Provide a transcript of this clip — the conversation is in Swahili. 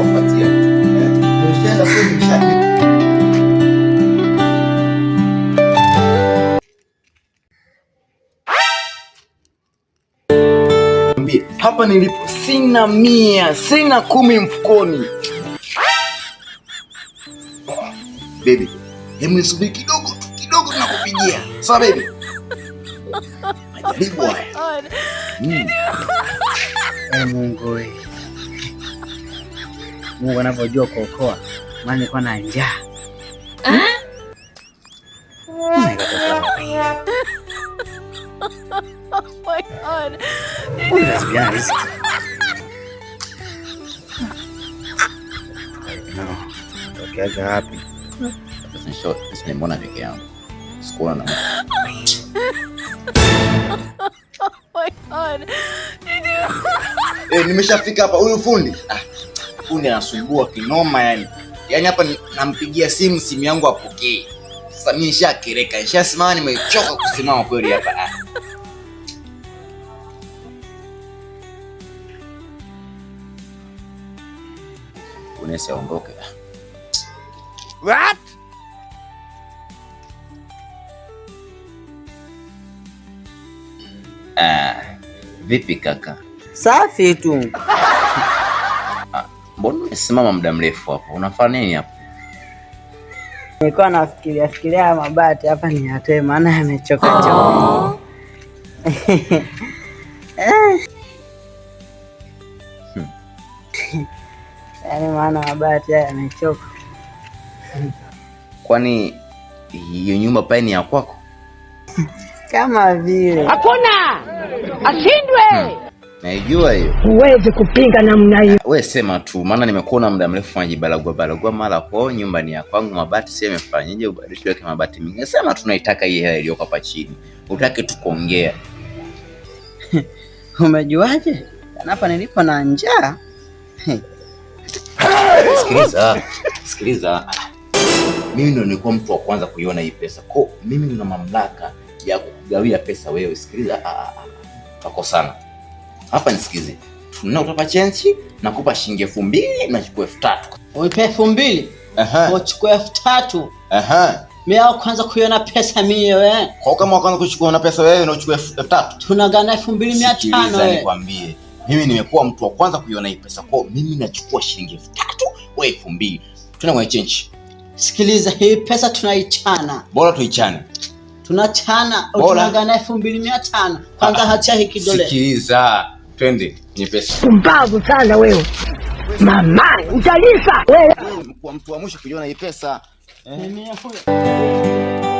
Nitakupatia. Nimeshaenda kweli, hapa nilipo sina 100, sina 10 mfukoni. Baby, hebu nisubiri kidogo tu, kidogo tunakupigia. Sawa baby? Majaribu haya. Mungu wewe. Mungu anavyojua kuokoa. Maana nilikuwa na njaa. Oh my God. Tokeaga wapi? Sasa nimeona peke yangu. Sikuona na mtu. Oh my God. Nimeshafika hapa. Huyu fundi. Fundi anasumbua kinoma yani. Yaani hapa nampigia simu yangu apokee. Sasa mimi nishakereka, nishasimama, nimechoka kusimama kweli hapa. Unaweza ondoke. What? Vipi kaka? Safi tu. Mbona umesimama muda mrefu hapo? Unafanya nini hapo? Nilikuwa nafikiria fikiria mabati hapa niyatoe maana yamechoka choka. Yaani maana mabati haya yamechoka. Kwani hiyo nyumba pale ni ya kwako? Kama vile. Hakuna! Ashindwe! Naijua hiyo. Huwezi kupinga namna hiyo. Wewe sema tu, maana nimekuona muda mrefu unajibalagua balagua mara kwa nyumba ni ya kwangu, mabati sio yamefanyaje, ubadilishe weke mabati mengine. Sema tunaitaka hii hela iliyoko hapa chini. Utake tu kuongea. Umejuaje? Hapa nilipo na njaa. Sikiliza, sikiliza. Mimi ndo nilikuwa mtu wa kwanza kuiona hii pesa. Kwa mimi nina mamlaka ya kukugawia pesa wewe. Sikiliza, Tukosana. Hapa nisikize. Tunakupa chenchi, nakupa shilingi 2000, nachukua 3000. Uipe 2000? Uchukue 3000. Mimi wa kwanza kuiona pesa mimi wewe. Kwa kama wa kwanza kuchukua na pesa wewe na uchukue 3000. Tunagana 2500 Sikiliza wewe. nikwambie. Mimi nimekuwa mtu wa kwanza kuiona hii pesa. Kwa mimi nachukua shilingi 3000, wewe 2000. Tuna kwenye chenchi. Sikiliza, hii pesa tunaichana. Bora tuichane. Tunachana, Bora. tunagana 2500. Kwanza hacha hii kidole. Sikiliza, twende ni pesa. Pumbavu sana wewe. Mama, utalifa wewe. Wewe umekuwa mtu wa mwisho kuiona hii pesa. Mimi huyo.